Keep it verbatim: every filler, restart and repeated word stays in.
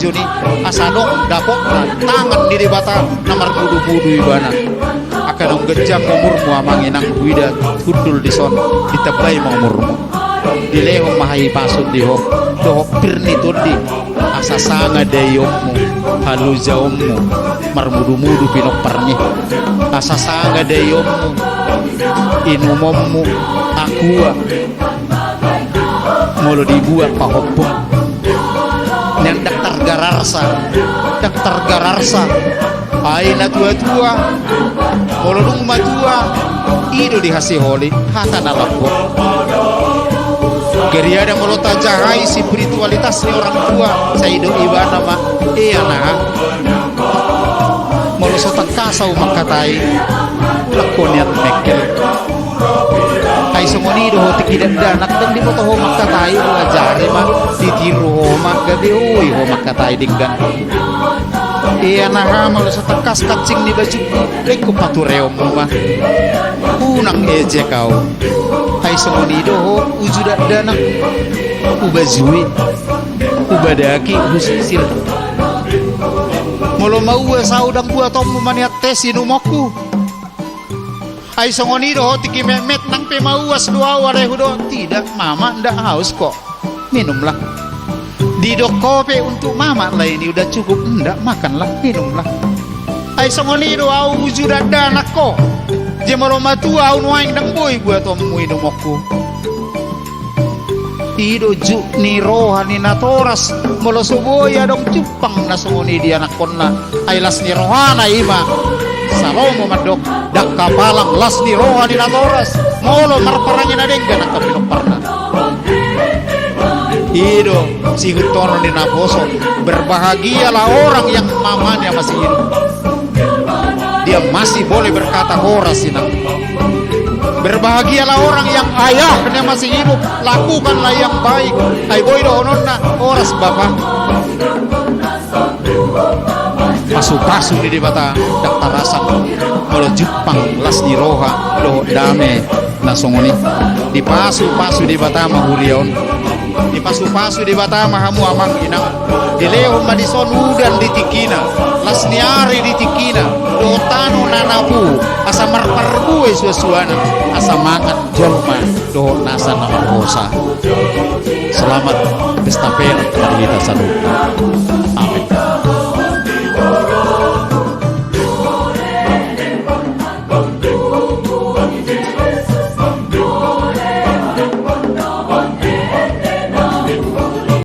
Joni, asa adong dapotna tangan ni Debata na marmudu-mudu ibana. Angka naung ganjang umurmu amang inang huida hundul dison, ditambai ma umurmu. Dilehon ma hahipason di ho dohot pir ni tondi, asa sanga daianmu, halojaonmu, marmudu-mudu pinompar ni, asa sanga daianmu, inumonmu, aqua, molo dibuat pahompung. Nian ndang targararsa, ndang targararsa. Ai na tua-tua, molo dung matua, i do dihasiholi hata na lambok. Gariada molo tajahai spiritualitas ni orang tua, sai do ibana ma, e anaha, molo so tangkas ahu mangkatai, lakho nian mengkel. Ai songon i do ho tingki dakdanak, ndang diboto ho mangkatai, diajari ma, ditiru ho ma, gabe oi ho mangkatai denggan. E anaha, molo so tangkas kancing ni bajungku, ingkon patureonmu ma. Unang ejek ahu. Ai songon i do ho uju dakdanak, hubajui, hubadaki, husisir. Molo mauas ahu, ndang buatonmu ma nian tes inumonku. Ai songon i do ho tingki metmet, nang pe mauas do ahu alai hudok, tidak mama, ndak haus kok, minumlah. Didok ho pe untuk mama lah ini udah cukup, ndak, makanlah, minumlah. Ai songon i do ahu uju dakdanak ho. Jadi molo matua ahu nuaeng, ndang boi buatonmu inumonku. I do juk ni roha ni natoras, molo so boi adong jumpang na songon i di anakkonna. Ai las ni rohana i ma. Salomo mandok, ndang hapalang las ni roha ni natoras molo marparange na denggan angka pinomparna. I do sihuthon ni naposo, berbahagialah orang yang mamanya masih hidup. Dia masih boleh berkata horas, inang. Berbahagialah orang yang ayahnya masih hidup, lakukanlah yang baik. Ai boi dohononna, horas bapa. Pasupasu ni Debata ndang tarasam molo jumpang las ni roha dohot dame na songon i. Dipasupasu Debata ma huria on. Dipasupasu Debata ma hamu amang inang. Dilehon ma dison udan di tingkina, las ni ari di tingkina, dohot tano na napu, asa marparbue suansuanan, asa mangan jolma dohot nasa na marhosa. Selamat pesta perak ma di hita saluhutna.